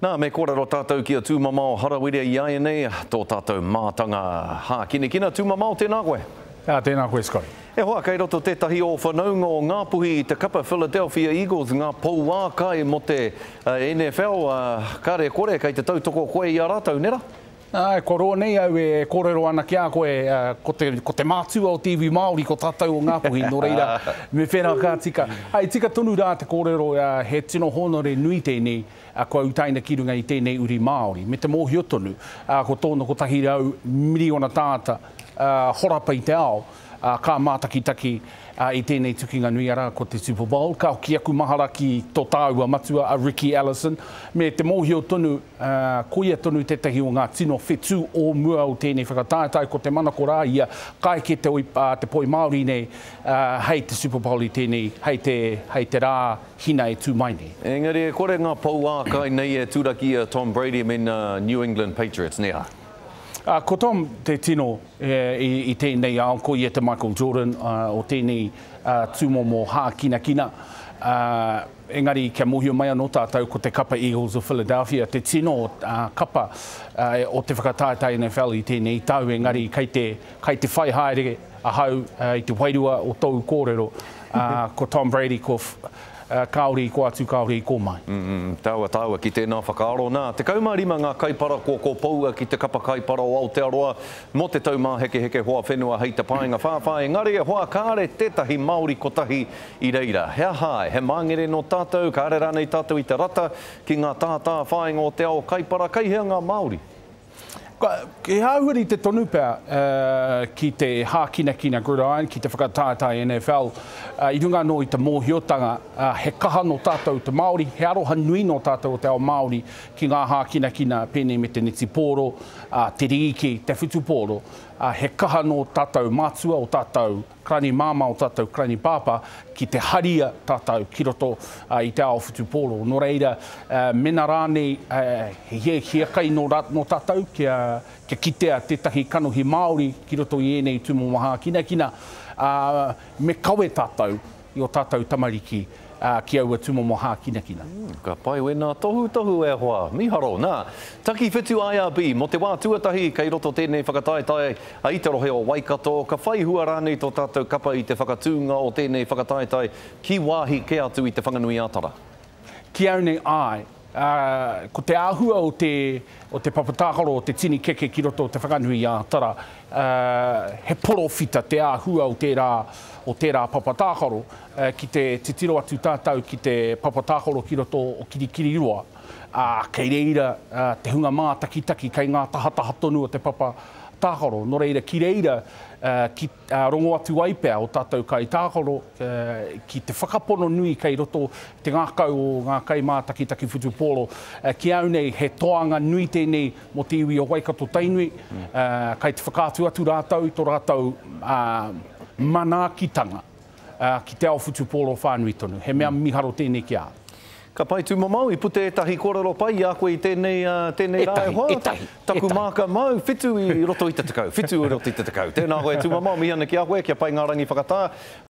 Nā, me kōrero tātou ki a Tūmamao Harawira iaianei, tō tātou mātanga hākinakina. Tūmamao, tēnā koe. Ā, tēnā koe, Scotty. E hoa, kei roto tētahi o whanaunga o Ngāpuhi i te kapa Philadelphia Eagles, ngā pouākai mō te NFL, ā, kāre kore kei te tautoko koe i a rātou, nē rā? Āe, kua roa nei au e kōrero ana ki a koe, ko te, ko te mātua o te iwi Māori, ko tātou o Ngāpuhi, nō reira, me whera ka tika. Āe, tika tonu rā te kōrero, he tino hōnore nui tēnei, kua utaina ki runga i tēnei uri Māori, me te mōhio tonu, ko tōna 100 miriona tāngata horapa i te ao, ka mātakitaki i tēnei tukinga nui, arā, ko te Super Bowl. Ka hoki aku mahara ki tō tāua matua, a Riki Ellison, me te mōhio tonu, koia tonu tētahi o ngā tino whetū o mua o tēnei whakataetae, ko te manako rā ia, ka eke te, te poi Māori nei hei te Super Bowl i tēnei, hei te, hei te rā hina e tū mai nei. Engari e kore ngā pouākai nei e turaki i a Tom Brady me ngā New England Patriots, nē rā? Ko Tom te tino i tēnei ao, ko ia te Michael Jordan o tēnei tūmomo hākinakina. Engari kia mōhio mai anō tātou ko te kapa Eagles of Philadelphia te tino kapa o te whakataetae NFL i tēnei tau, engari kei te, kei te whai haere ahau i te wairua o tōu kōrero, ko Tom Brady, ko Kāore i kō atu, kāore i kō mai. Tāua, tāua ki tēnā whakaaro. Nā, 15 ngā kaipara kua kopoua ki te Kapa Kaipara o Aotearoa mō te Taumāhekeheke Hoa Whenua hei te Paengawhāwhā, engari e hoa kāre tētahi Māori kotahi i reira. He aha ai? He māngere nō tātou, kāre rānei tātou i te rata ki ngā tātāwhāinga o te ao kaipara? Kei hea ngā Māori? He āhua rite tonu pea ki te hākinakina gridiron, ki te whakataetae NFL, i runga anō i te mōhiotanga he kaha nō tātou te Māori, he aroha nui nō tātou o te ao Māori ki ngā hākinakina pēnei me te netipōro, te rīki, te whutupōro. He kaha nō tātou mātua, o tātou Karani māmā o tātou karani pāpā ki te haria tātou ki roto i te ao whutupōro. Nō reira, mena rānei he hiakai nō tātou kia kitea tētahi kanohi Māori ki roto i ēnei tūmomo hākinakina, me kawe tātou i ō tātou tamariki ki aua tūmomo hākinakina. Ka pai wēnā tohutohu e hoa. Miharo. Nā, Takiwhitu IRB, mō te wā tuatahi kei roto tēnei whakataetae i te rohe o Waikato, ka whai hua rānei tō tātou kapa i te whakatūnga o tēnei whakataetae ki wāhi kē atu i Te Whanganui-ā-Tara? Ki au nei, āe. Ko te āhua o te, o te papa tākaro o te tini keke ki roto o Te Whanganui-ā-Tara, he porowhita te āhua o tērā, o tērā papa tākaro. Ki te titiro atu tātou ki te papa tākaro ki roto o Kirikiriroa, ā, kei reira te hunga mātakitaki kei ngā tahataha tonu o te papa tākaro. Nō reira, ki reira, ki, rongo atu ai pea ō tātou kaitākaro ki te whakapono nui kei roto te ngākau o ngā kaimātakitaki whutupōro. Ki au nei, he toanga nui tēnei mō te iwi o Waikato-Tainui, kai te whakaatu atu rātou i tō rātou manaakitanga ki te ao whutupōro whānui tonu. He mea miharo tēnei ki a au. Ka pai Tūmamao, i puta ētahi kōrero pai i a koe i tēnei, tēnei rā e hoa. Ētahi, ētahi. Taku māka mau, whitu i roto i te tekau, whitu i roto i te tekau. Tēnā koe Tūmamao, mihi ana ki a koe, kia pai ngā rangi whakatā.